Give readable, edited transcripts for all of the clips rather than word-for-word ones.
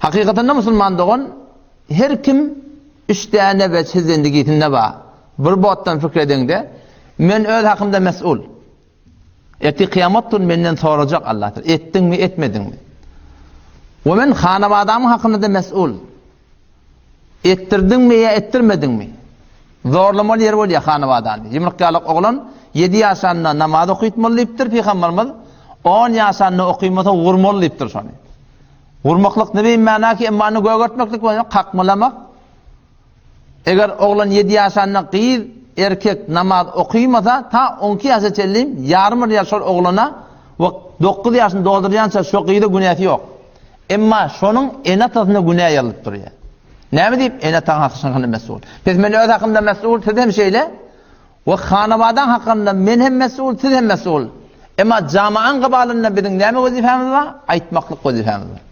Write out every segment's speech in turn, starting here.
Hakykatynda musulman dogan her kim üç däne weçhe zendigisinde bar. Bir botdan pikir edeňde, men öz hakymda mes'ul. Ertir kyýamat gün menden sorajak Allah Teala, etdiňmi, etmediňmi? We men hanabadamyň hakynda-da mes'ul. Etdirdiňmi ýa etdirmediňmi? Zorlamaly ýeri bolýar hanabadany. Ýumruk ýalak oglan ýedi ýaşanda namaz okytmaly diýipdir pygamberimiz. On ýaşanda okymasa urmaly diýipdir şony. Urmaklyk ne beýin mana ki emma ony gögertmeklik bolýar, kakmalamak. Eger oglan ýedi ýaşanda gyz, erkek namaz okymasa ta on iki ýaşa çenli ýarym bir ýaş şol oglana we dokuz ýaşyny doldurýança şo gyza günäsi ýok. Emma şonuň ene-atasyna günä ýazylyp durýar. Näme diýip, ene-ataň hakynda mesul. Pes men öz hakymda mesul, siz hem şeýle. We hanabadaň hakynda men hem mesul, siz hem mesul. Emma jamaaň gybalynda biziň näme wezipemiz bar? Aýtmaklyk wezipemiz bar.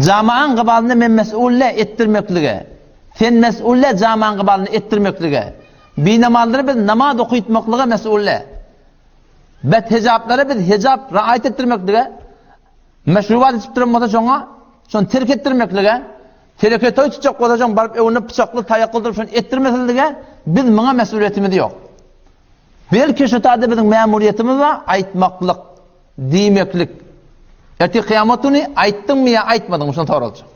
Jamaaň gybalynda men mesul-le etdirmeklige. Sen mesul-le jamaaň gybalynda etdirmeklige. Binamazlary biz namaz okytmaklyga mesul-le. Bet hijaplara biz hijap raýat etdirmeklige. Meşrubat içip duran bolsa şoňa, şony terk etdirmeklige, teleke toý tutjak bolsa şoň baryp öňünde pyçakly, taýakly durup şony etdirmesizlige biz muňa mesulyýetimiz ýok. Belki şu taýda biziň mämuriýetimiz bar, aýtmaklyk, diýmeklik. Ertir kyýamat güni aýtdyňmy ýa aýtmadyňmy şony soraljak.